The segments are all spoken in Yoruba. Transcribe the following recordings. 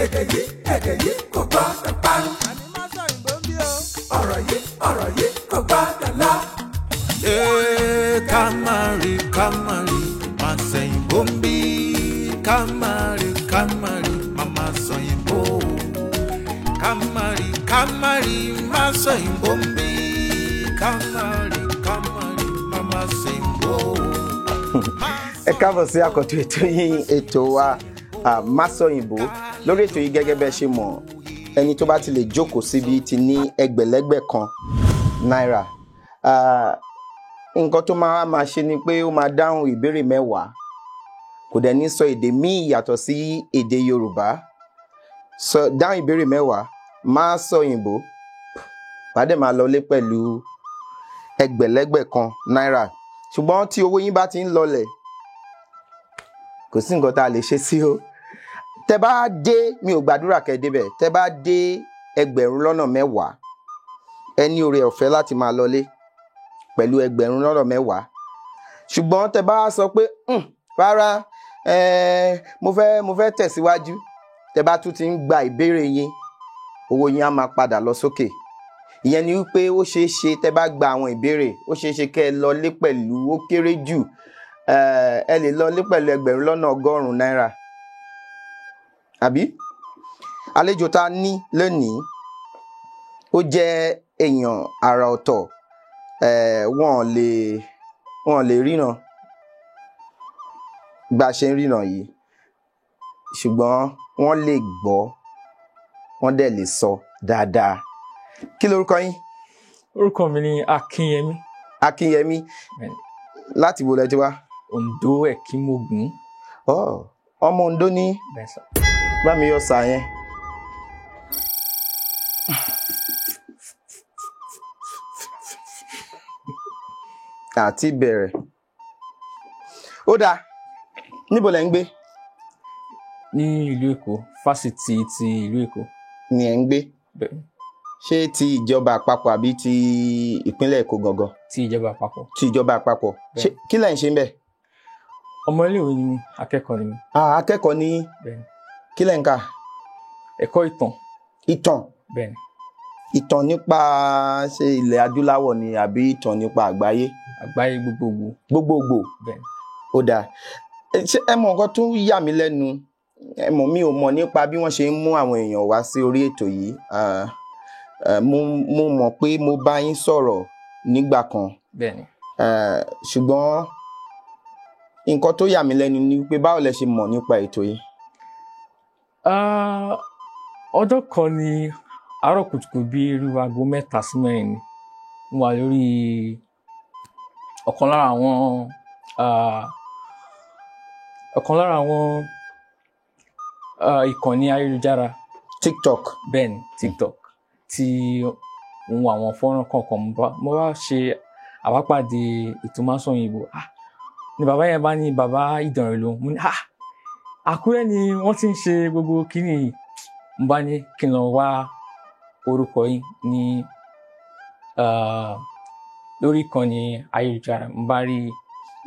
Èdè yìí, èdè yìí kò gbọ́dọ̀ parun. Ọ̀rọ̀ yìí, ọ̀rọ̀ yìí kò gbọ́dọ̀ lọ. Ee, ká má rí, ká má rí, má sẹ̀yìnbó ń bí. Ká má rí, ká má rí, má má sọ̀yìnbó. Ká má rí, ká má rí, má sọ̀yìnbó ń bí. Ká má rí, ká má rí, má má sẹ̀yìnbó. Ẹ káàbọ̀ sí àkọ́tún ètò yín, ètò wa, Másọ̀yìnbó. Lórí ètò yìí, gẹ́gẹ́ bẹ́ẹ̀ ṣe mọ̀, ẹni tó bá ti lè jókòó síbi ti ní ẹgbẹ̀lẹ́gbẹ̀ kan náírà. Nǹkan tó máa máa ṣe ni pé ó máa dáhùn ìbéèrè 10, kò dẹ̀ ní sọ èdè míì yàtọ̀ sí èdè Yorùbá. Sọ dáhùn ìbéèrè 10, máa sọ òyìnbó, wàá dẹ̀ máa lọlé pẹ̀lú ẹgbẹ̀lẹ́gbẹ̀ kan náírà. Ṣùgbọ́n tí owó yín bá ti ń lọlẹ̀, kò sí nǹkan tá a lè ṣe sí o. Tẹ bá dé, mi ò gbàdúrà kẹ́ débẹ̀, tẹ bá dé 10,000, ẹ ní oore ọ̀fẹ́ láti máa lọlé pẹ̀lú 10,000. Ṣùgbọ́n tẹ bá sọ pé rárá, mo fẹ́ tẹ̀síwájú, tẹ bá tún ti ń gba ìbéèrè yín, owó yín á máa padà lọ sókè. Ìyẹn ni wípé ó ṣeé ṣe tẹ bá gba àwọn ìbéèrè, ó ṣeé ṣe kẹ́ ẹ lọlé pẹ̀lú ó kéré jù, ẹ lè lọlé pẹ̀lú 100,000 náírà. Àbí? Àlejò tá a ní lónìí, ó jẹ́ èèyàn àrà ọ̀tọ̀, wọ́n lè ríran bá a ṣe ń ríran yìí, ṣùgbọ́n wọ́n lè gbọ́, wọ́n dẹ̀ lè sọ dáadáa. Kí lorúkọ yín? Orúkọ mi ni Akínyẹmí. Akínyẹmí. Láti wo lẹ ti wá? Oǹdó, Ẹ̀kínmógún. Ọmọ Oǹdó ní? Bẹ́ẹ̀ sà. Bá mi yọ sà yẹn. Àti bẹ̀rẹ̀. Ó dáa, níbo lẹ ń gbé? Ní ìlú Èkó, fásitì ti ìlú Èkó. Ni ẹ̀ ń gbé? Bẹ́ẹ̀. Ṣé ti ìjọba àpapọ̀ àbí ti ìpínlẹ̀ Èkó gangan? Ti ìjọba àpapọ̀. Ti ìjọba àpapọ̀. Bẹ́ẹ̀. Kí lẹ̀ ń ṣe ń bẹ̀? Ọmọ iléèwé ni mí, akẹ́kọ̀ọ́ ni mí. Akẹ́kọ̀ọ́ ni. Bẹ́ẹ̀. Kí lẹ̀ ń kà? Ẹ̀kọ́ ìtàn. Ìtàn. Bẹ́ẹ̀. Ìtàn nípa ṣe ilẹ̀ adúláwọ̀ ni àbí ìtàn nípa àgbáyé? Àgbáyé gbogbogbò. Gbogbogbò. Bẹ́ẹ̀. Ó dáa. Ṣé ẹ mọ̀ nǹkan tó yà mí lẹ́nu? Ẹ mọ̀, mi ò mọ̀ nípa bí wọ́n ṣe ń mú àwọn èèyàn wá sí orí ètò yìí. Mo mọ̀ pé mo bá yín sọ̀rọ̀ nígbà kan. Bẹ́ẹ̀ni. Ṣùgbọ́n nǹkan tó yà mí lẹ́nu ni pé báwo lẹ ṣe mọ̀ nípa ètò yìí? Ọjọ́ kan ni àárọ̀ kùtùkùtù bí irú aago 3 sí 4 ni mo wà lórí ọ̀kan lára àwọn ìkànnì ayélujára. TikTok. Bẹ́ẹ̀ni, TikTok, tí òun àwọn fọ́nrán kọ̀ọ̀kan mo bá ṣe àbápàdé ètò Másọ̀yìnbó. Ni bàbá yẹn bá ní bàbá Ìdànrè lòun. Mo ní Àkúrẹ́ ni wọ́n ti ń ṣe gbogbo kíní yìí. Mo bá ní kí n lọ wá orúkọ yín ní lórí ìkànnì ayélujára. Mo bá rí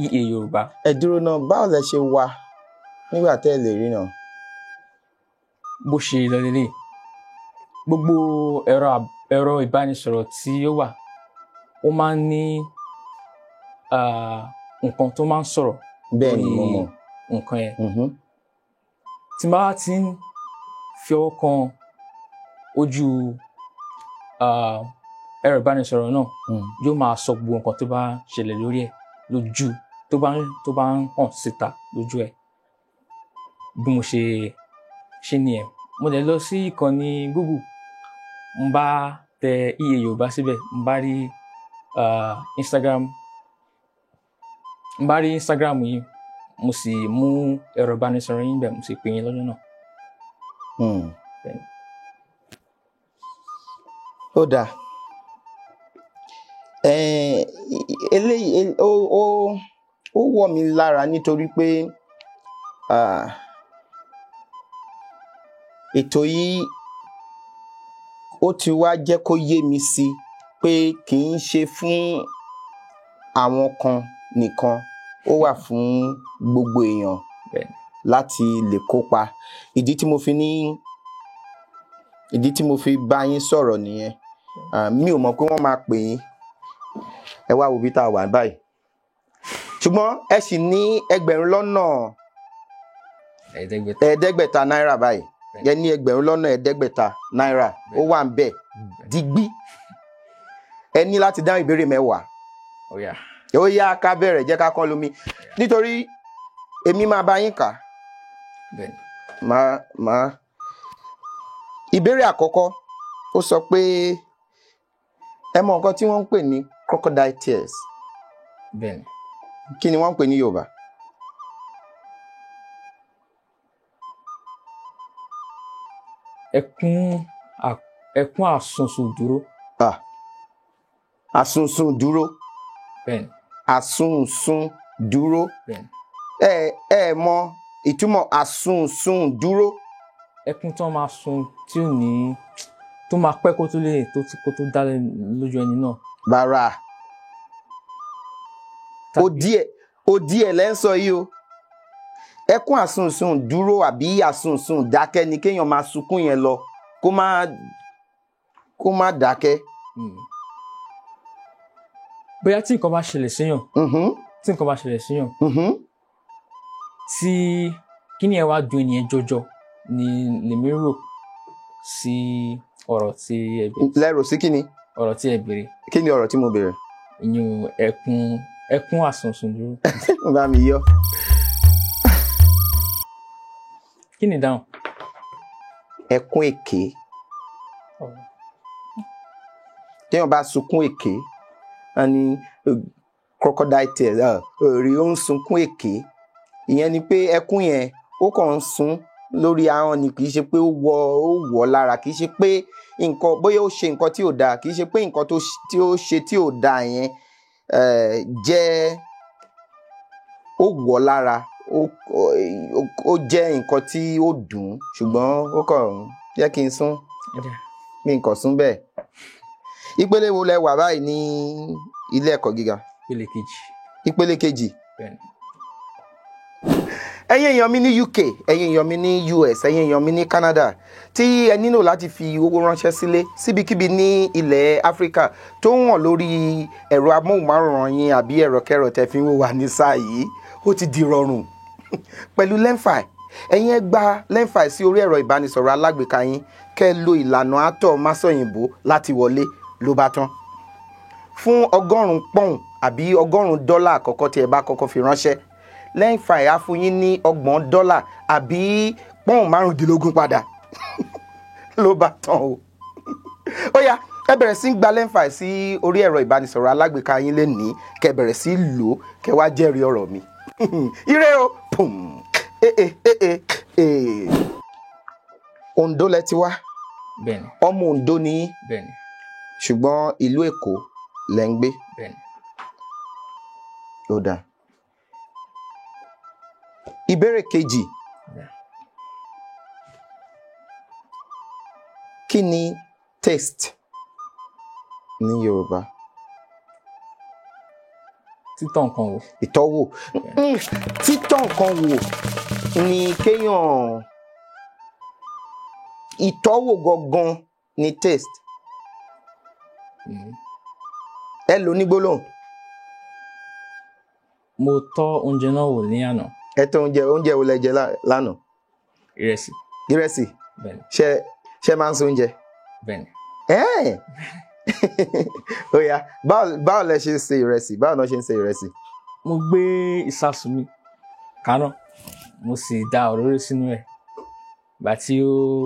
EA Yorùbá. Ẹ dúró náà, báwo lẹ ṣe wá nígbà tẹ́ ẹ lè rí náà? Bó ṣe lọ lélẹ̀, gbogbo ẹ̀rọ ìbánisọ̀rọ̀ tí ó wà, ó máa ń ní nǹkan tó máa ń sọ̀rọ̀. Bẹ́ẹ̀ni, mo mọ̀. Nǹkan yẹn. Tí n bá ti ń fi ọwọ́ kan ojú ẹ̀rọ ìbánisọ̀rọ̀ náà, yóò máa sọ gbogbo nǹkan tó bá ṣẹlẹ̀ lórí ẹ̀ lójú, tó bá ń hàn síta lójú ẹ̀. Bí mo ṣe ṣe nìyẹn. Mo dẹ̀ lọ sí ìkànnì Google, mo bá tẹ EA Yorùbá síbẹ̀, mo bá rí Instagram, mo bá rí Instagram yìí, mo sì mú ẹ̀rọ ìbánisọ̀rọ̀ yín bẹ̀, mo sì pè yín lọ́jọ́ náà. Ó dáa. Eléyìí ó wọ̀ mí lára nítorí pé ètò yìí ó ti wá jẹ́ kó yé mi sí pé kì í ṣe fún àwọn kan nìkan, ó wà fún gbogbo èèyàn láti lè kópa. Ìdí tí mo fi ní Ìdí tí mo fi bá yín sọ̀rọ̀ nìyẹn. Mi ò mọ̀ pé wọ́n máa pè yín. Ẹ wá wo bí tá a wà báyìí. Ṣùgbọ́n ẹ sì ní 5,000,000 náírà báyìí. Ẹ ní 5,000,000 náírà. Ó wà ń bẹ̀ digbí. Ẹ ní láti dáhùn ìbéèrè 10. Ó yá, ká bẹ̀rẹ̀, jẹ́ ká kán lómi. Nítorí èmi máa bá yín kà. Máa. Ìbéèrè àkọ́kọ́, ó sọ pé ẹ mọ nǹkan tí wọ́n ń pè ní crocodile tears. Bẹ́ẹ̀ni. Kí ni wọ́n ń pè ní Yorùbá? Ẹkún àsunsùn dúró. Àsunsùn dúró. Bẹ́ẹ̀ni. Àsunsùn dúró. Bẹ́ẹ̀ni. Ẹ mọ ìtumọ̀ àsunsùn dúró. Ẹkún tó máa sun tí ò ní tó máa pẹ́ kó tó lè kó tó dá lójú ẹni náà. Bàrà. Ó díẹ̀ lẹ́ ń sọ yìí o. Ẹkún àsunsùn dúró àbí àsunsùn dákẹ́ ni kéèyàn máa sunkún yẹn lọ kó má dákẹ́. Bóyá tí nǹkan bá ṣẹlẹ̀ séyàn. Tí nǹkan bá ṣẹlẹ̀ séyàn. Tí kíni ẹ wá dùn ènìyàn jọjọ ni lèmi rò sí ọ̀rọ̀ tí ẹ béèrè. Lẹ́rò sí kíni? Ọ̀rọ̀ tí ẹ béèrè. Kí ni ọ̀rọ̀ tí mo béèrè? Ìyún ẹkún àsunsùn dúró. Bá mi yọ. Kí ni ìdáhùn? Ẹkún èké. Téèyàn bá sunkún èké, wọ́n ní crocodile tears, èrè ó ń sunkún èké. Ìyẹn ni pé ẹkún yẹn ó kàn ń sun lórí ahọ́n ni, kì í ṣe pé ó wọ̀ lára, kì í ṣe pé nǹkan bóyá ó ṣe nǹkan tí ò dáa, kì í ṣe pé nǹkan tí ó ṣe tí ò dáa yẹn jẹ́ ó wọ̀ lára, ó jẹ́ nǹkan tí ó dùn, ṣùgbọ́n ó kàn jẹ́ kí n sún, mi kàn sún bẹ́ẹ̀. Ìpele wo lẹ wà báyìí ní ilé ẹ̀kọ́ gíga? Ìpele kejì. Ìpele kejì. Bẹ́ẹ̀ni. Ẹ̀yin èèyàn mi ní UK, ẹ̀yin èèyàn mi ní US, ẹ̀yin èèyàn mi ní Canada, tí ẹ nílò láti fi owó ránṣẹ́ sílé síbikíbi ní ilẹ̀ Áfíríkà tó ń wọ̀n lórí ẹ̀rọ amóhùnmáwòrán yín àbí ẹ̀rọ kẹ́rọ tẹ́ fi ń wò wá ní sáà yìí, ó ti di rọrùn pẹ̀lú LemFi. Ẹ̀yin ẹ gba LemFi sí orí ẹ̀rọ ìbánisọ̀rọ̀ alágbèéká yín, kẹ́ ẹ lo ìlànà àtọ̀ másọ̀yìnbó láti wọlé ló bá tán. Fún $100 àbí $100 àkọ́kọ́ tí ẹ bá kọ́kọ́ fi ránṣẹ́, LemFi á fún yín ní $30 àbí £15 padà ló bá tán o. Ó yá, ẹ bẹ̀rẹ̀ sí ń gba LemFi sí orí ẹ̀rọ ìbánisọ̀rọ̀ alágbèéká yín lénìí, kẹ́ bẹ̀rẹ̀ sí lò ó, kẹ́ wá jẹ́rìí ọ̀rọ̀ mi. Ire o. Pum. Oǹdó lẹ ti wá. Bẹ́ẹ̀ni. Ọmọ Oǹdó ni yín. Bẹ́ẹ̀ni. Ṣùgbọ́n ìlú Èkó lẹ ń gbé. Bẹ́ẹ̀ni. Ó dáa. Ìbéèrè kejì. Kí ni taste ní Yorùbá? Títọ́ nǹkan wò. Ìtọ́wò. Títọ́ nǹkan wò ni kéèyàn, ìtọ́wò gangan ni taste. Ẹ lò ní gbólóhùn. Mo tọ́ oúnjẹ náà wò ní àná. Ẹ tọ́ oúnjẹ wo lẹ jẹ lánàá? Ìrẹsì. Ìrẹsì. Bẹ́ẹ̀ni. Ṣé máa ń ṣe oúnjẹ? Bẹ́ẹ̀ni. Ó yá, báwo lẹ ṣe ń ṣe ìrẹsì? Báwo náà ṣe ń ṣe ìrẹsì? Mo gbé ìsasùn mi kaná, mo sì da òróró sínú ẹ̀. Ìgbà tí ó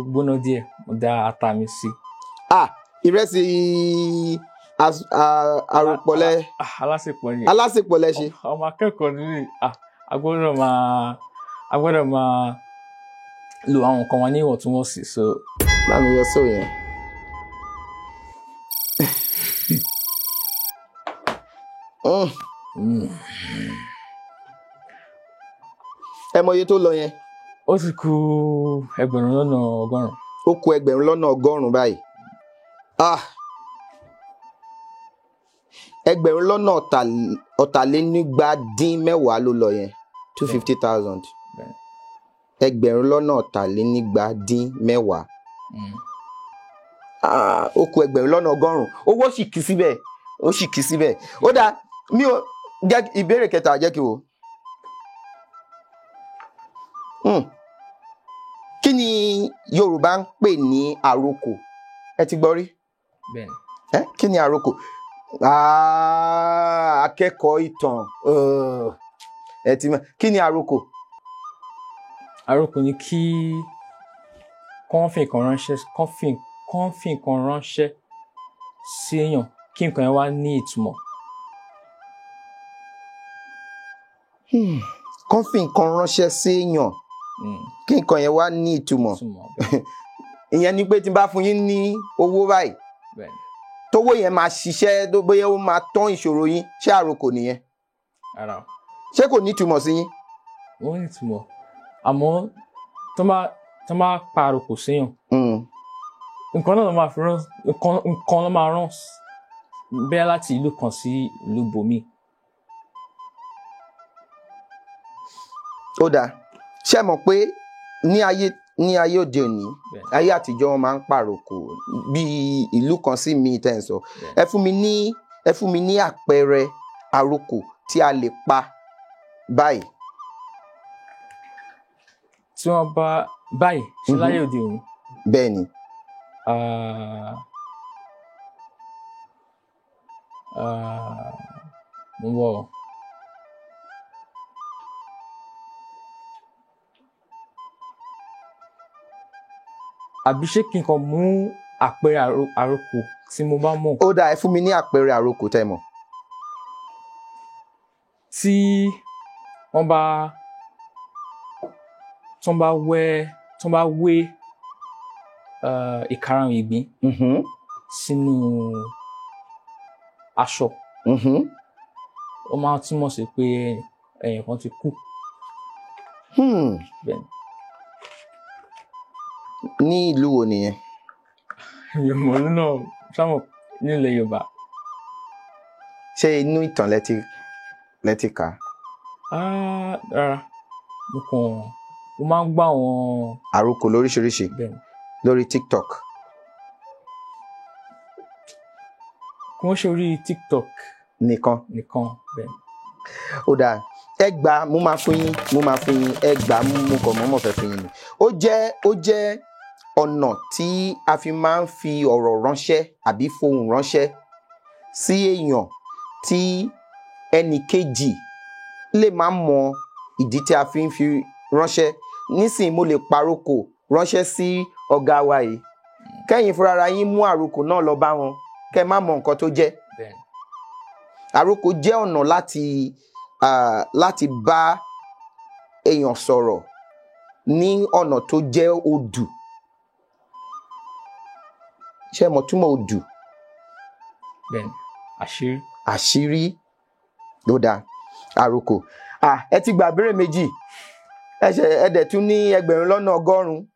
gbóná díẹ̀, mo da ata mi sí. Ìrẹsì àròpọ̀lẹ́. Alásèpọ̀ ni. Alásèpọ̀ lẹ ṣe. Ọmọ akẹ́kọ̀ọ́ ni a gbọ́dọ̀ máa lo àwọn nǹkan wa ní ìwọ̀ntúnwọ̀nsì. So. Bá mi yọ sóò yẹn. Ẹ mọ iye tó lọ yẹn. Ó ti kù 1,100,000. Ó kù 1,100,000 báyìí. 220,000 ló lọ yẹn, 250,000. 220,000. Ah, ó kù 1,000,000. Owó sì kì síbẹ̀, ó sì kì síbẹ̀. Ó dáa, mi ò jẹ́ ìbéèrè kẹta, jẹ́ kí n wò. Hmm. Kí ni Yorùbá ń pè ní àrokò? Ẹ ti gbọ́ rí? Bẹ́ẹ̀ni. Ẹ́, kí ni àrokò? Ah, akẹ́kọ̀ọ́ ìtàn. Ẹ ti mọ̀. Kí ni àrokò? Àrokò ni kí kán fi nǹkan ránṣẹ́, kán fi nǹkan ránṣẹ́ sí èèyàn, kí nǹkan yẹn wá ní ìtumọ̀. Kán fi nǹkan ránṣẹ́ sí èèyàn, kí nǹkan yẹn wá ní ìtumọ̀. Ìtumọ̀. Ìyẹn ni pé tí n bá fún yín ní owó báyìí, Bẹ́ẹ̀ni. tówó yẹn máa ṣiṣẹ́, tó bóyá ó máa tán ìṣòro yín, ṣé àrokò nìyẹn? Rárá o. Ṣé kò ní ìtumọ̀ sí yín? Ó ní ìtumọ̀. Àmọ́ tó máa pa àrokò séèyàn, nǹkan náà ló máa fi rán, nǹkan ló máa rán bẹ́ẹ̀ láti ìlú kan sí ìlú bòmíì. Ó dáa. Ṣé ẹ mọ̀ pé ní ayé òde òní, Bẹ́ẹ̀ni. ayé àtijọ́ wọn máa ń pàrokò bí ìlú kan sí mi tẹ́ ń sọ. Bẹ́ẹ̀ni. Ẹ fún mi ní àpẹẹrẹ àrokò tí a lè pa báyìí. Tí wọ́n bá báyìí ṣe láyé òde òní. Bẹ́ẹ̀ni. Mo ń bọ̀ o. Àbí ṣé kí n kàn mú àpẹẹrẹ àrokò tí mo bá mọ̀? Ó dáa, ẹ fún mi ní àpẹẹrẹ àrokò tẹ́ mọ̀. Tí wọ́n bá, tí wọ́n bá wẹ́, tí wọ́n bá wé, ìkarahun ìgbín sínú aṣọ, ó máa ń túmọ̀ sí pé ẹ̀yàn kan ti kú. Bẹ́ẹ̀ni. Ní ìlú wo nìyẹn? Mi ò mọ̀ nínú sámọ̀ nílẹ̀ Yorùbá. Ṣé inú ìtàn lẹ ti kà? Rárá, mo máa ń gbọ́ àwọn àrokò lóríṣiríṣi. Bẹ́ẹ̀ni. Lórí TikTok. Kí wọ́n ṣe orí TikTok nìkan. Nìkan, bẹ́ẹ̀ni. Ó dáa, ẹ gbà, mo máa fún yín, mo máa fún yín, ẹ gbà, mo kàn mọ́mọ́ fẹ́ fún yín ni. Ó jẹ́ ọ̀nà tí a fi máa ń fi ọ̀rọ̀ ránṣẹ́ àbí fohùn ránṣẹ́ sí èèyàn tí ẹnì kejì lè máa mọ ìdí tí a fi ń fi ránṣẹ́. Nísìnyí mo lè paroko ránṣẹ́ sí ọ̀gá wa yìí, kẹ́yìn fúnra yín mú àrokò náà lọ bá wọn, kẹ́ má mọ nǹkan tó jẹ́. Àrokò jẹ́ ọ̀nà láti bá èèyàn sọ̀rọ̀ ní ọ̀nà tó jẹ́ odù. Ṣé ẹ mọ̀ túmọ̀ odù? Bẹ́ẹ̀ni, àṣírí. Àṣírí ló dáa, àrokò. Ẹ ti gba ìbéèrè méjì, ẹ dẹ̀ tún ní 1,100,000.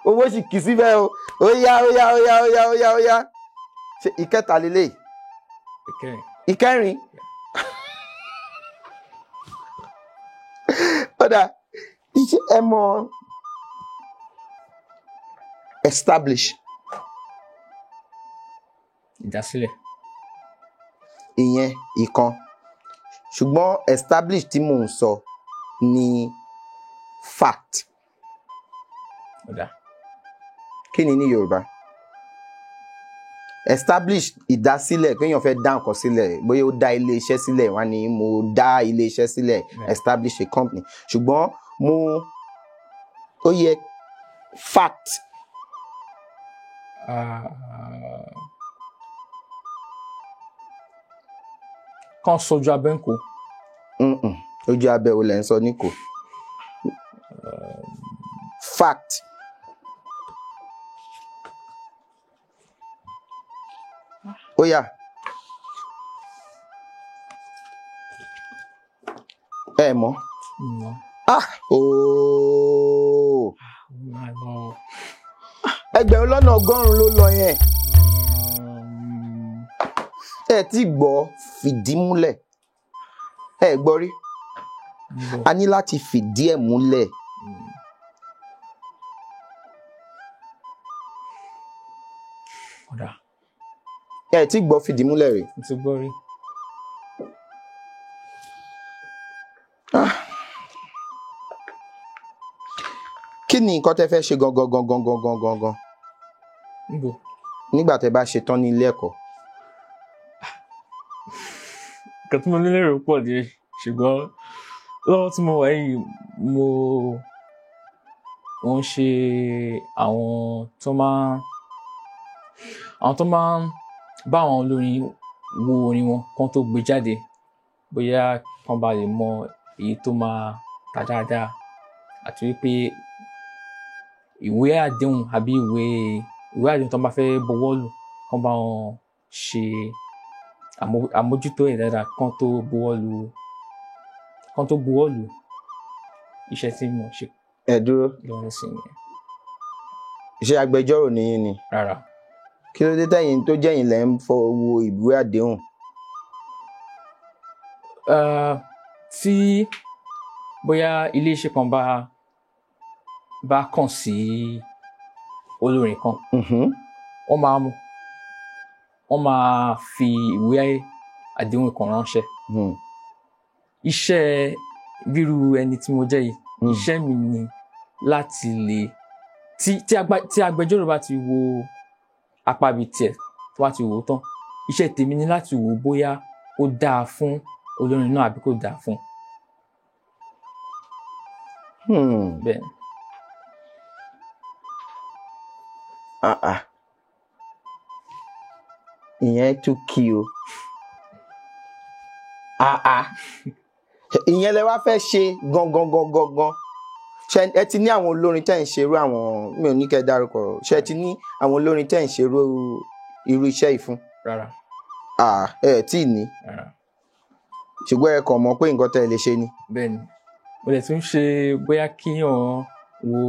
Owó sì kì í síbẹ̀ o. Ó yá, ó yá, ó yá, ó yá, ó yá, ó yá. Ṣé ìkẹta lélẹ̀? Ìkẹrin. Ìkẹrin. Ó dáa, ṣé ẹ mọ̀ establish? Ìdásílẹ̀. Ìyẹn ìkan. Ṣùgbọ́n establish tí mò ń sọ ni fact. Ó dáa. Kí ni ní Yorùbá? Establish ìdásílẹ̀, pé èèyàn fẹ́ dá nǹkan sílẹ̀, bóyá ó dá ilé iṣẹ́ sílẹ̀, wọ́n á ní mo dá ilé iṣẹ́ sílẹ̀, establish a company. Ṣùgbọ́n ó yẹ fact. Kán sojú abẹ́ ń kó. Ojú abẹ́ wo lẹ̀ ń sọ ní kò? Fact. Ó yá. Ẹ mọ̀. Mọ̀. Ooo. Máa lọ. 1,100,000 ló lọ yẹn. Ẹ ti gbọ́ fìdí múlẹ̀. Ẹ gbọ́ rí. A ní láti fìdí ẹ̀ múlẹ̀. Ọ̀dà. Ẹ tí gbọ́ fìdímúlẹ̀ rí? Mo ti gbọ́ rí. Kí ni nǹkan tẹ́ fẹ́ ṣe gangan gangan gangan gangan Níbo? nígbà tẹ́ bá ṣe tán ní ilé ẹ̀kọ́? Nǹkan tí mo ní lérò pọ̀ díẹ̀, ṣùgbọ́n lọ́wọ́ tí mo wà yìí, mo ń ṣe àwọn tó máa ń bá àwọn olórin wo orin wọn kán tó gbé jáde, bóyá kán ba lè mọ èyí tó máa tà dáadáa, àti wípé ìwé àdéhùn àbí ìwé àdéhùn tó bá fẹ́ bọwọ́ lù, kán bá wọn ṣe àmójútó ẹ̀ dáadáa kán tó buwọ́ lù iṣẹ́ tí mo ṣe. Ẹ dúró. Lọ́wọ́ nísìnyí. Iṣẹ́ agbẹjọ́rò nìyí ni? Rárá. Kí ló dé tẹ̀yin tó jẹ́yìn lẹ́ ń fọwọ́ ìwé àdéhùn? Tí bóyá iléeṣẹ́ kan bá kàn sí olórin kan, wọ́n máa fi ìwé àdéhùn kan ránṣẹ́. Iṣẹ́ bírú ẹni tí mo jẹ́ yìí, iṣẹ́ mi ni láti lè tí agbẹjọ́rò bá ti wo apá ibi tiẹ̀, tó bá ti wò ó tán, iṣẹ́ tèmi ni láti wò ó bóyá ó dáa fún olórin náà àbí kò dáa fún. Bẹ́ẹ̀ ni. Ìyẹn tún kí o. Ìyẹn lẹ wá fẹ́ ṣe gangan gangan gan. Ṣé ẹ ti ní àwọn olórin tẹ́ ń ṣerú àwọn, mi ò ní kẹ́ dárúkọ, ṣé ẹ ti ní àwọn olórin tẹ́ ń ṣerú irú iṣẹ́ yìí fún? Rárá. Ẹ tí ì ní. Rárá. Ṣùgbọ́n ẹ kàn mọ̀ pé nǹkan tẹ́ ẹ lè ṣe ni. Bẹ́ẹ̀ni, mo lè tún ṣe bóyá kíyàn wo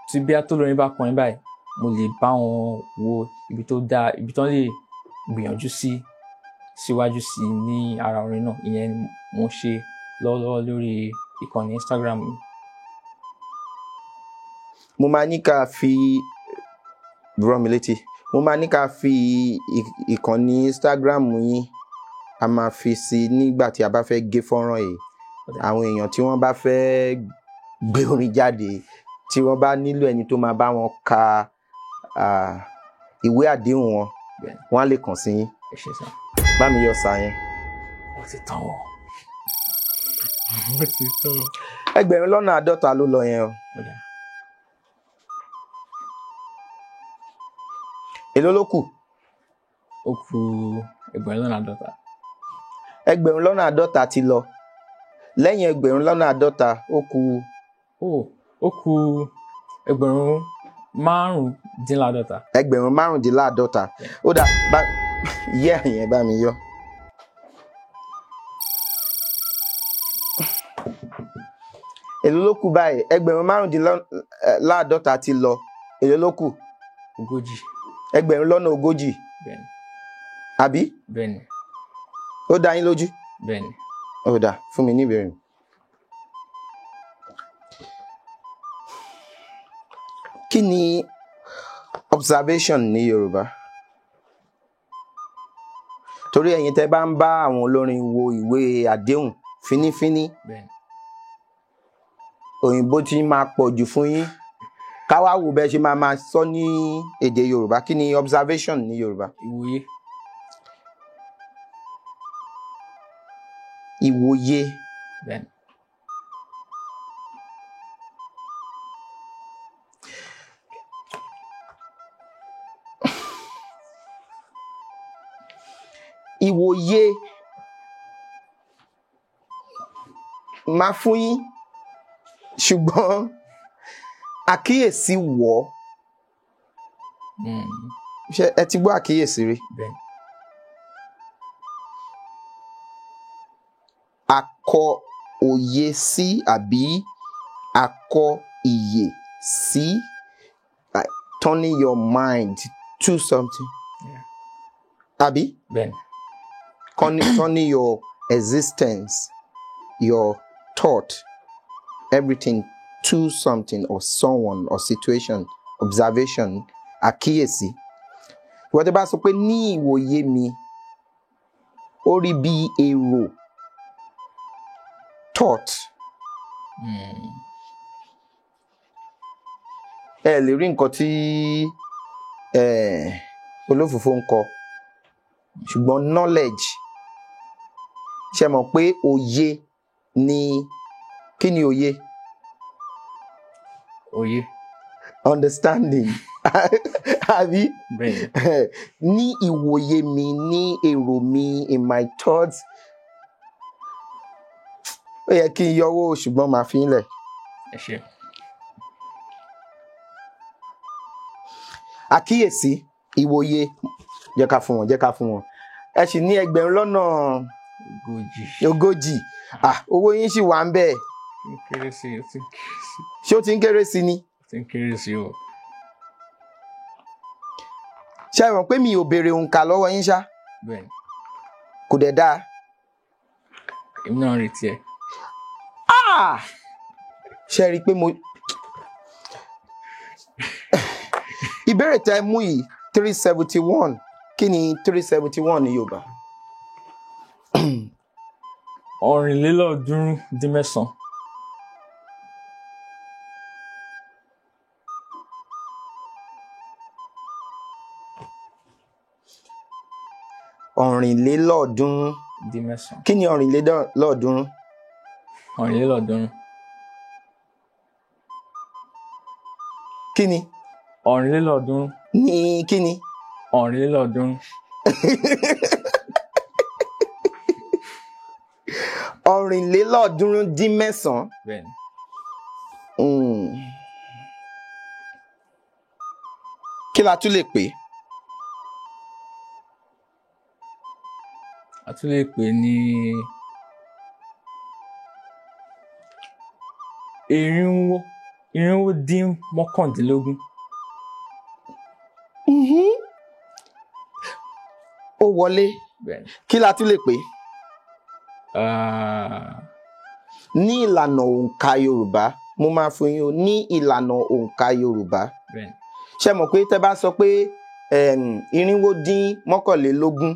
tí bí atólórin bá kọrin báyìí, mo lè bá wọn wo ibi tó dáa, ibi tó lè gbìyànjú sí síwájú sí ní ara orin náà. Ìyẹn mo ń ṣe lọ́wọ́lọ́wọ́ lórí ìkànnì Instagram mi. Mo máa ní ká fi rán mi létí. Mo máa ní ká fi ìkànnì Instagram yín, a máa fi sí nígbà tí a bá fẹ́ gé fọ́nrán yìí. Àwọn èèyàn tí wọ́n bá fẹ́ gbé orin jáde, tí wọ́n bá nílò ẹni tó máa bá wọn ka ìwé àdéhùn wọn, wọ́n á lè kàn sí yín. Bá mi yọ sá yẹn. Ó ti tán wọ́n. Ó ti tán wọ́n. 50,000 ló lọ yẹn o. Èló ló kù? Ó kù 50,000. 50,000 ti lọ. Lẹ́yìn 50,000 ó kù. Ó kù 55,000. 55,000. Ó dà bá yẹ àyẹn bá mi yọ. Èló ló kù báyìí? 55,000 ti lọ. Èló ló kù? 40. 40,000. Bẹ́ẹ̀ni. Àbí? Bẹ́ẹ̀ni. Ó dá yín lójú? Bẹ́ẹ̀ni. Ó dá, fún mi ní ìbéèrè. Kí ni observation ní Yorùbá? Torí ẹ̀yin tẹ́ bá ń bá àwọn olórin wo ìwé àdéhùn fínífíní, òyìnbó tí máa pọ̀ jù fún yín. Ká wá wò bẹ́ẹ̀ ṣe máa sọ ní èdè Yorùbá. Kí ni observation ní Yorùbá? Ìwòye. Ìwòye. Bẹ́ẹ̀ni. Ìwòye máa fún yín, ṣùgbọ́n àkíyèsí wọ̀. Ṣé ẹ ti gbọ́ àkíyèsí rí? Bẹ́ẹ̀ni. Akọ òye sí àbí akọ ìyè sí, like turning your mind to something. Yeah. Àbí? Bẹ́ẹ̀ni. Turning your existence, your thought, everything to something or someone or situation, observation, àkíyèsí. Ìwọ́n tẹ́ bá sọ pé ní ìwòye mi, ó rí bí èrò, thought. Ẹ lè rí nǹkan tí olófòfó ń kọ, ṣùgbọ́n knowledge, ṣe mọ̀ pé òye ni, kí ni òye? Òye. Understanding. Àbí? Bẹ́ẹ̀ni. Ní ìwòye mi, ní èrò mi, in my thoughts. Ó yẹ kí n yọwọ́, ṣùgbọ́n màá fi ń lẹ̀. Ẹ ṣé. Àkíyèsí, ìwòye, jẹ́ ká fún wọn, jẹ́ ká fún wọn. Ẹ sì ní 40,000. 40. Ah, owó yín sì wà ń bẹ̀. Kéré sí, ó ti ń kéré sí. Ṣé ó ti ń kéré sí ni? Ó ti ń kéré sí o. Ṣé ẹ mọ̀ pé mi ò béèrè òǹkà lọ́wọ́ yín ṣá? Bẹ́ẹ̀ni. Kò dẹ̀ dáa. Èmi náà ń retí ẹ. Ah! Ṣé ẹ rí i pé mo. Ìbéèrè tẹ mú yìí, 371, kí ni 371 ní Yorùbá? 369. 369. Dín mẹ́sàn-án. Kí ni 363? 363. Kí ni? 363. Ní kí ni? 363. 369. Bẹ́ẹ̀ni. Kí la tún lè pè? A tún lè pè ní 419. Ó wọlé. Bẹ́ẹ̀ni. Kí la tún lè pè? Ní ìlànà òǹkà Yorùbá, mo máa fún yín o, ní ìlànà òǹkà Yorùbá. Bẹ́ẹ̀ni. Ṣé mọ̀ pé tẹ́ bá sọ pé 421.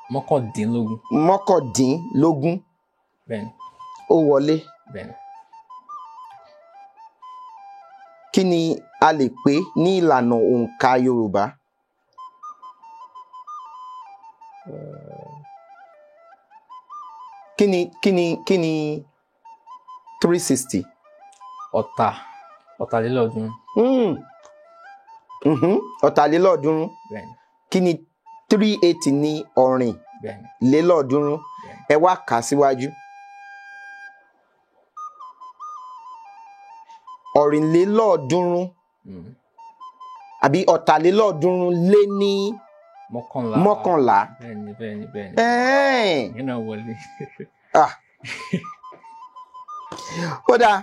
19. 19. Bẹ́ẹ̀ni. Ó wọlé. Bẹ́ẹ̀ni. Kí ni a lè pè ní ìlànà òǹkà Yorùbá? Kí ni 360? 363. 363. Bẹ́ẹ̀ni. Kí ni 380 ní ọ̀rìn? Bẹ́ẹ̀ni. Lélọ́ọ̀dúnrún. Ẹ wá kà síwájú. 363. Àbí 363. 11. Bẹ́ẹ̀ni bẹ́ẹ̀ni bẹ́ẹ̀ni. Ìyẹn náà wọlé. Ó dáa.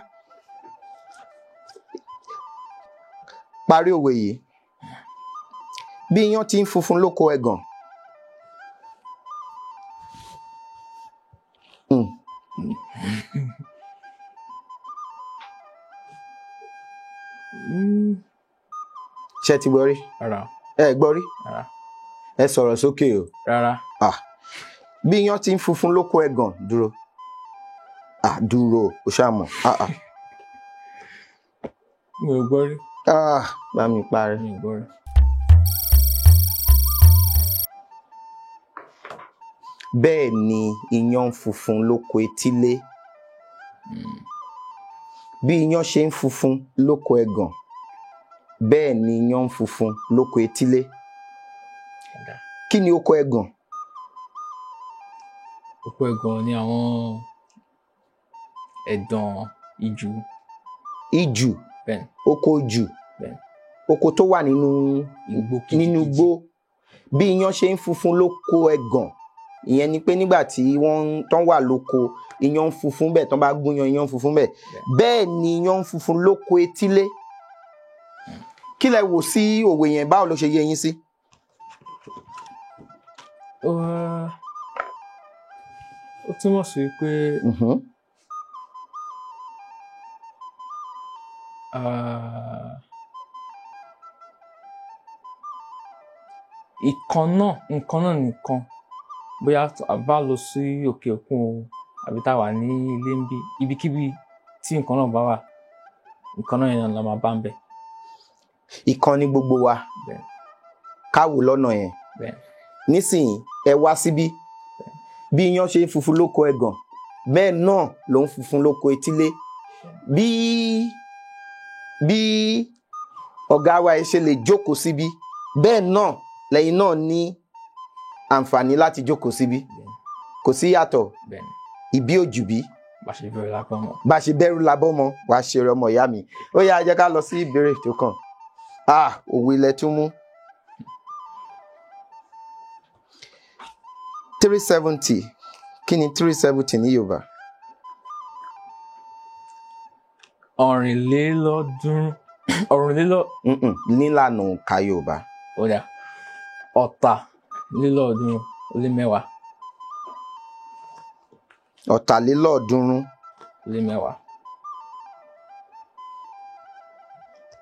Parí òwe yìí. Bí iyán ti ń funfun lóko ẹ̀gàn. Ṣé ti gbọ́ rí? Rárá. Ẹ gbọ́ rí? Rárá. Ẹ sọ̀rọ̀ sókè o. Rárá. Bí iyán ti ń funfun lóko ẹ̀gàn, dúró. Dúró, o ṣáà mọ̀. Mi ò gbọ́ rí. Bá mi parí. Mi ò gbọ́ rí. Bẹ́ẹ̀ ni iyán ń funfun lóko etílé. Bí iyán ṣe ń funfun lóko ẹ̀gàn, bẹ́ẹ̀ ni iyán ń funfun lóko etílé. Kí ni oko ẹ̀gàn? Oko ẹ̀gàn ni àwọn ẹ̀dàn ijù. Ijù. Bẹ́ẹ̀ni. Oko ijù. Bẹ́ẹ̀ni. Oko tó wà nínú igbó kìjikìji. Nínú igbó. Bí iyán ṣe ń funfun lóko ẹ̀gàn, ìyẹn ni pé nígbà tí wọ́n tán wà lóko, iyán ń funfun bẹ́ẹ̀, tán bá gúnyán iyán ń funfun bẹ́ẹ̀. Bẹ́ẹ̀ ni iyán ń funfun lóko etílé. Kí lẹ wò sí òwe yẹn, báwo ló ṣe yé yín sí? Ó túmọ̀ sí pé Ìkan náà, nǹkan náà nìkan, bóyá a bá lọ sí òkè òkun o àbí tá a wà ní ilé ń bí, ibikíbi tí nǹkan náà bá wà, nǹkan náà yẹn la máa bá ń bẹ̀. Ìkan ní gbogbo wa. Bẹ́ẹ̀. Káwò lọ́nà yẹn. Bẹ́ẹ̀. Nísìnyí ẹ wá síbí, bí iyán ṣe ń funfun lóko ẹ̀gàn, bẹ́ẹ̀ náà ló ń funfun lóko etílé. Bí ọ̀gá wa ẹ ṣe lè jókòó síbí, bẹ́ẹ̀ náà lẹ́yìn náà ní àǹfààní láti jókòó síbí. Kò sí yàtọ̀. Bẹ́ẹ̀. Ìbí òjùbí. Bá ṣe bẹ̀rù lápá mọ́. Bá ṣe bẹ̀rù labọ́ mọ́, wàá ṣe rẹ ọmọ ìyá mi. Ó yá, jẹ́ ká lọ sí ìbéèrè tó kàn. Òwe ilẹ̀ tún mú. 370. Kí ni 370 ní Yorùbá? Ọ̀rìnlélọ́ọ̀ọ́dúnrún. Nílànà òǹkà Yorùbá. Ó dà, 370. 370. Lé mẹ́wàá.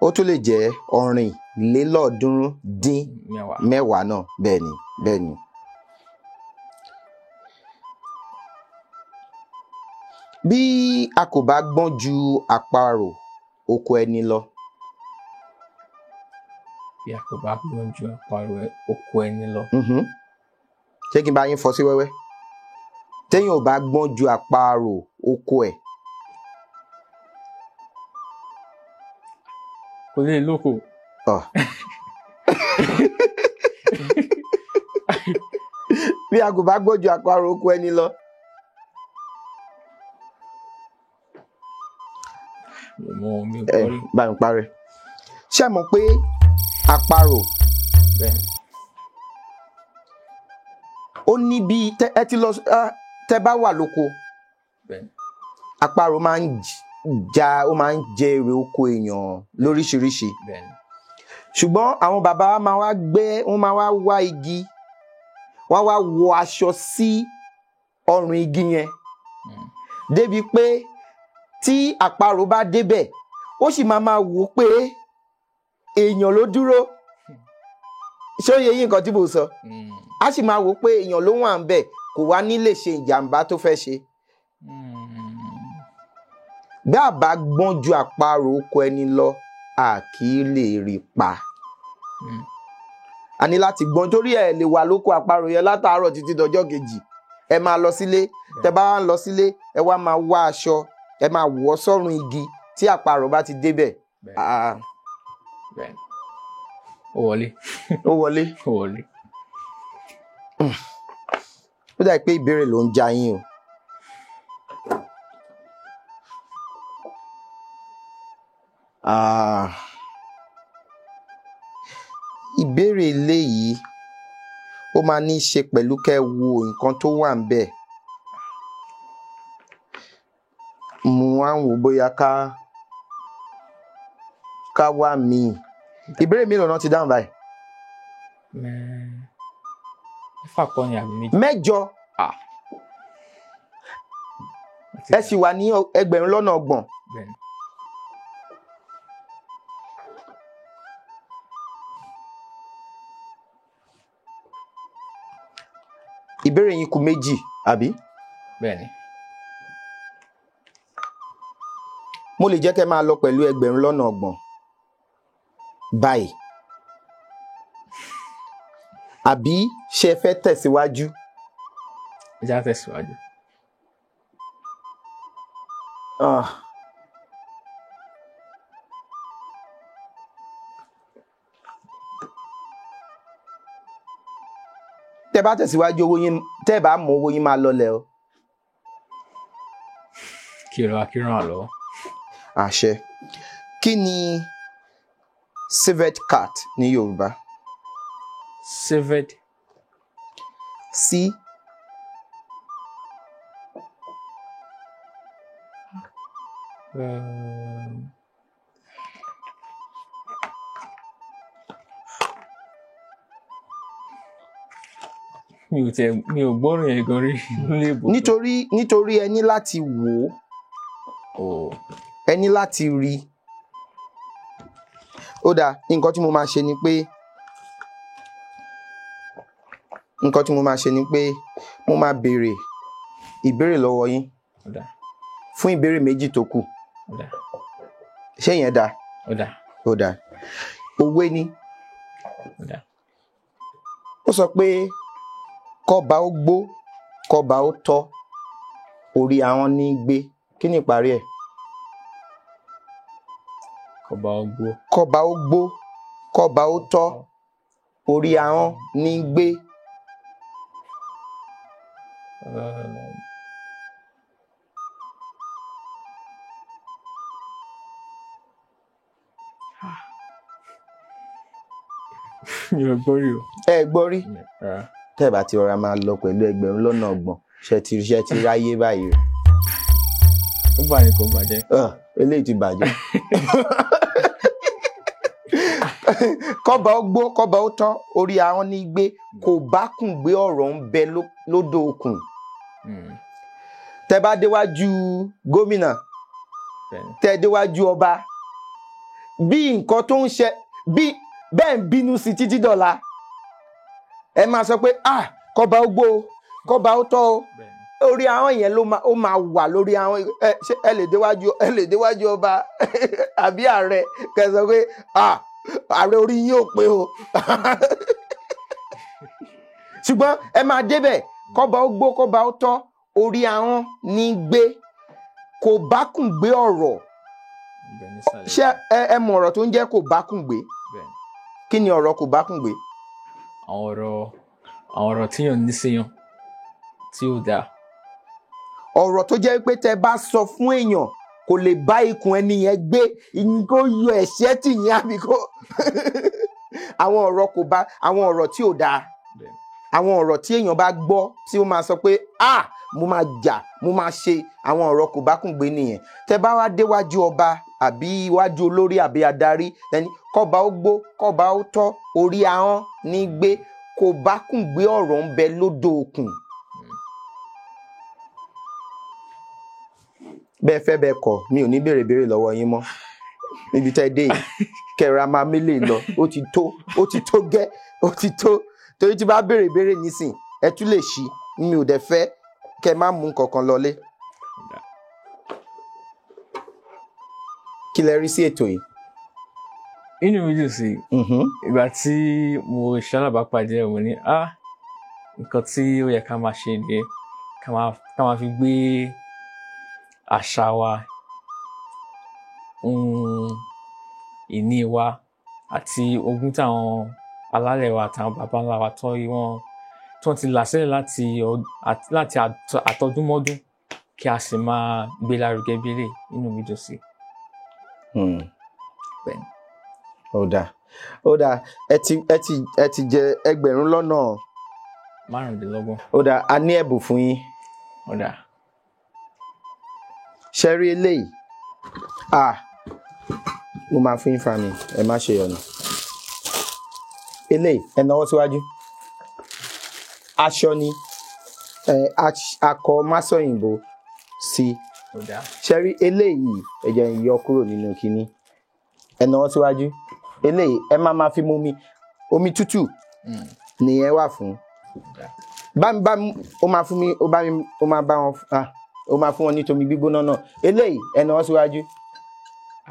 Ó tún lè jẹ́ 370 náà. Bẹ́ẹ̀ni, bẹ́ẹ̀ni. Bí a kò bá gbọ́n ju àparò oko ẹni lọ. Bí a kò bá gbọ́n ju àparò oko ẹni lọ. Ṣé kí n bá yín fọ́ sí wẹ́wẹ́? Téèyàn ò bá gbọ́n ju àparò oko ẹ̀. Kò lè lóko. Bí a kò bá gbọ́n ju àparò oko ẹni lọ. Bá mi parí. Ṣé mọ̀ pé àparò ó ní bí ẹ ti lọ tẹ bá wà lóko, àparò máa ń ja, ó máa ń jẹ èrè oko èèyàn lóríṣiríṣi. Ṣùgbọ́n àwọn bàbá wa máa wá gbé, wọ́n máa wá wá igi, wọ́n wá wọ aṣọ sí ọrùn igi yẹn, débi pé tí àparò bá débẹ̀, ó sì máa máa wò pé èèyàn ló dúró. Ṣé ó yé yín nǹkan tí mo sọ? A sì máa wò pé èèyàn ló wà ń bẹ̀, kò wá ní lè ṣe ìjàmbá tó fẹ́ ṣe. Bí a bá gbọ́n ju àparò oko ẹni lọ, a kì í lè rí pa. A ní láti gbọ́n, torí ẹ lè wà lóko àparò yẹn látàárọ̀ títí dọjọ́ kejì. Ẹ máa lọ sílé, tẹ bá wá ń lọ sílé, ẹ wá máa wá aṣọ, ẹ máa wọ̀ sọ́rùn igi tí àparò bá ti débẹ̀. Ó wọlé. Ó wọlé. Ó wọlé. Ó dà pé ìbéèrè ló ń ja yín o. Ìbéèrè eléyìí ó máa ní í ṣe pẹ̀lú kẹ́ ẹ wo nǹkan tó wà ńbẹ̀. Mo wá ń wò bóyá ká wá mi. Ìbéèrè mélòó náà ti dáhùn báyìí? Mẹ́fà kọ́ ni àbí méjì? 8. Ẹ sì wà ní 30,000. Ìbéèrè yín kù 2, àbí? Bẹ́ẹ̀ni. Mo lè jẹ́ kẹ́ máa lọ pẹ̀lú 30,000 báyìí. Àbí ṣé ẹ fẹ́ tẹ̀síwájú? Ẹ jẹ́ á tẹ̀síwájú. Tẹ́ bá tẹ̀síwájú, owó yín, tẹ́ bá mú owó yín máa lọlẹ̀ o. Kí Olúwa kí ràn wá lọ́wọ́. Àṣẹ. Kí ni civet cat ní Yorùbá? Civet. C. Mi ò gbọ́rọ̀ yẹn gan rí léèbó. Nítorí ẹ ní láti wò ó, ẹ ní láti rí. Ó dáa, nǹkan tí mo máa ṣe ni pé Nǹkan tí mo máa ṣe ni pé mo máa béèrè ìbéèrè lọ́wọ́ yín Ó dáa. fún ìbéèrè méjì tó kù. Ó dáa. Ṣé yẹn dáa? Ó dáa. Ó dáa. Òwe ni. Ó dáa. Ó sọ pé kọ́ba ó gbó, kọ́ba ó tọ́, orí ahọ́n ní í gbé. Kí ni ìparí ẹ̀? Kọ́ba ó gbó. Kọ́ba ó gbó, kọ́ba ó tọ́, orí ahọ́n ní í gbé. Mi ò gbọ́ rí o. Ẹ gbọ́ rí? Rárá. Tẹ́ ẹ bá ti rọra máa lọ pẹ̀lú 30,000, ṣe ti ráyé báyìí rẹ̀. Ó bà ní kò bàjẹ́. Eléyìí ti bàjẹ́. Kọ́ba ó gbó, kọ́ba ó tọ́, orí ahọ́n ní gbé, kò bá kùn gbé ọ̀rọ̀ ń bẹ lódò òkun. Tẹ́ bá déwájú gómìnà, tẹ́ déwájú ọba, bí nǹkan tó ń ṣe bí bẹ́ẹ̀ ń bínú sí títí dọ̀la, ẹ máa sọ pé ah, kọ́ba ó gbó o, kọ́ba ó tọ́ o, orí ahọ́n yẹn ló máa ó máa wà lórí ahọ́n. Ẹ ṣé ẹ lè déwájú ọba àbí ààrẹ kẹ́ sọ pé ah, ààrẹ orí yín ò pé o. Ṣùgbọ́n ẹ máa débẹ̀, kọ́ba ó gbó, kọ́ba ó tọ́, orí ahọ́n ní gbé, kò bá kùn gbé ọ̀rọ̀. Ṣé ẹ mọ̀ ọ̀rọ̀ tó ń jẹ́ kò bá kùn gbé? Kí ni ọ̀rọ̀ kò bá kùn gbé? Àwọn ọ̀rọ̀ tíyàn ní síyàn tí ó dáa. Ọ̀rọ̀ tó jẹ́ pé tẹ́ bá sọ fún èèyàn kò lè bá ikùn ẹni yẹn gbé, kó yọ ẹ̀ṣẹ́ tì yín àbí kó. Àwọn ọ̀rọ̀ kò bá, àwọn ọ̀rọ̀ tí ò dáa, àwọn ọ̀rọ̀ tí èèyàn bá gbọ́ tí ó máa sọ pé ah, mo máa jà, mo máa ṣe, àwọn ọ̀rọ̀ kò bá kùn gbé nìyẹn. Tẹ́ bá wá déwájú ọba àbí iwájú olórí àbí adarí, ẹni kọ́ba ó gbó, kọ́ba ó tọ́, orí ahọ́n ní gbé, kò bá kùn gbé ọ̀rọ̀ ń bẹ lódò òkun. Bẹ́ẹ̀ fẹ́ bẹ́ẹ̀ kọ̀, mi ò ní béèrè béèrè lọ́wọ́ yín mọ́. Níbi tẹ́ dé yìí, kẹra máa mélè lọ, ó ti tó, ó ti tó gẹ́, ó ti tó. Torí tí bá béèrè béèrè nísìn, ẹ tún lè ṣí, mi ò dẹ̀ fẹ́ kẹ má mú nǹkankan lọlé. Kí lẹ rí sí ètò yìí? Inú mi dùn sí. Ìgbà tí mo ṣalábàápàdé ẹ̀, mo ní ah, nǹkan tí ó yẹ ká máa ṣe ni ká máa fi gbé àṣà wa, ohun ìní wa àti ogún táwọn alálẹ̀ wa àtàwọn baba ńlá wa tó wọ́n ti là sílẹ̀ láti àtọdúnmọ́dún, kí a sì máa gbé lárugẹ bí eléyìí. Inú mi dùn sí. Ó dáa, ó dáa. Ẹ ti jẹ 25,000. Ó dáa, a ní ẹ̀bùn fún yín. Ó dáa. Ṣe rí eléyìí? Ah, mo máa fún yín fún mi, ẹ má ṣe yọnu. Eléyìí, ẹ nawọ́ síwájú. Aṣọ ni, akọ Másọ̀yìnbó sí. Ṣe rí eléyìí, ẹ jẹ́ n yọ kúrò nínú kinní. Ẹ nawọ́ síwájú. Eléyìí, ẹ má máa fi mu omi, omi tútù nìyẹn wà fún. Bá mi, ó máa fún mi, ó bá mi, ó máa bá wọn, ah, ó máa fún wọn ní tomi gbígbóná náà. Eléyìí, ẹ nawọ́ síwájú.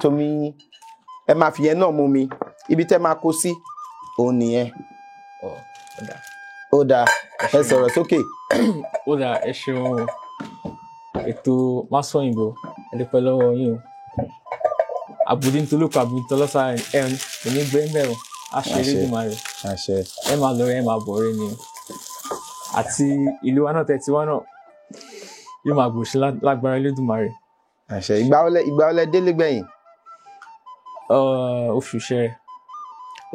Tomi, ẹ máa fi yẹn náà mu mi. Ibi tẹ́ máa kó sí, òun nìyẹn. Ó dáa, ẹ sọ̀rọ̀ sókè. Ó dáa, ẹ ṣeun. Ètò Másọ̀yìnbó, ẹ dúpẹ́ lọ́wọ́ yín o. Àbùdí ń tolóko, àbùdí ń tọlọ́sà, ẹ ní gbé ń bẹ̀ o. A ṣe Elédùmarè. Ẹ máa lọ, ẹ máa bọ̀ rẹ ni o. Àti ìlú wa náà tẹ̀ tiwa náà yóò máa gbòòṣe lágbára Elédùmarè. Àṣẹ. Ìgbà wo lẹ délé gbẹ̀yìn? Oṣù Ṣẹrẹ.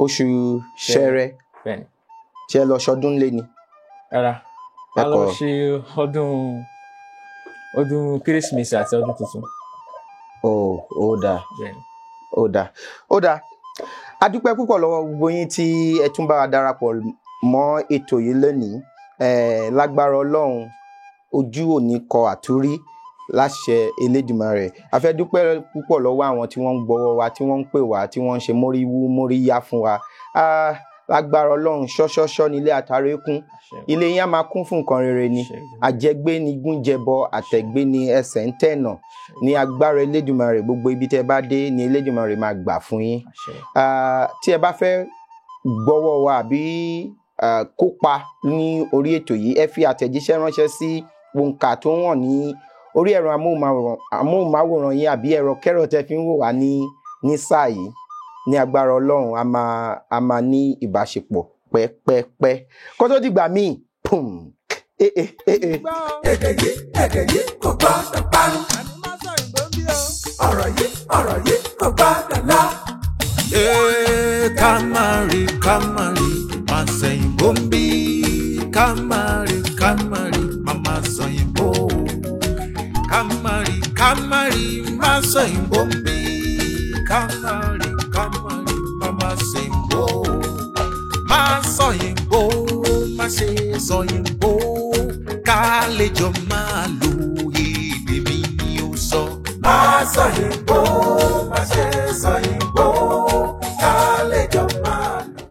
Oṣù Ṣẹrẹ. Bẹ́ẹ̀ni. Ṣé ẹ lọ ṣọdún lé ni? Rárá. A lọ ṣe ọdún Kérésìmesì àti ọdún tuntun. Ó dáa. Ó dáa. Ó dáa. A dúpẹ́ púpọ̀ lọ́wọ́ gbogbo yín tí ẹ tún bá wa darapọ̀ mọ́ ètò yìí lónìí. Lágbára Ọlọ́run, ojú ò ní kọ àtúrí láṣẹ Elédùmarè. A fẹ́ dúpẹ́ púpọ̀ lọ́wọ́ àwọn tí wọ́n ń gbọ́wọ́ wa, tí wọ́n ń pè wá, tí wọ́n ń ṣe móríwú móríyá fún wa. Lágbára Ọlọ́run, ṣọ́ṣọ́ṣọ́ nílé àtàrẹ kún, ilé yín á máa kún fún nǹkan rere ni. Àjẹgbé ni gúnjẹbọ, àtẹ̀gbé ni ẹsẹ̀ ń tẹ̀nà. Ní agbára Elédùmarè, gbogbo ibi tẹ́ bá dé ni Elédùmarè máa gbà fún yín. Tí ẹ bá fẹ́ gbọ́wọ́ wa àbí kópa ní orí ètò yìí, ẹ fi àtẹ̀jíṣẹ́ ránṣẹ́ sí òǹkà tó wọ̀n ní orí ẹ̀rọ amóhùnmáwòrán yín àbí ẹ̀rọ kẹ́rọ tẹ́ fi ń wò wá ní sáà yìí. Ní agbára Ọlọ́run, a máa ní ìbáṣepọ̀ pẹ́pẹ́pẹ́ kó tó dìgbà míì. Pum eh eh eh eh. Èdè yìí, èdè yìí kò gbọ́dọ̀ parun. Ọ̀rọ̀ yìí, ọ̀rọ̀ yìí kò gbọ́dọ̀ lọ. Ee, ká má rí, ká má rí, má sẹ̀yìnbó ń bí. Ká má rí, ká má rí, má má sọ̀yìnbó. Ká má rí, ká má rí, má sọ̀yìnbó ń bí. Ká má rí, ká má rí, má má sẹ̀yìnbó. Má sọ̀yìnbó, má ṣe sọ̀yìnbó. Ká lè jọ máa lo èdè mi ni ó sọ. Má sọ yìí.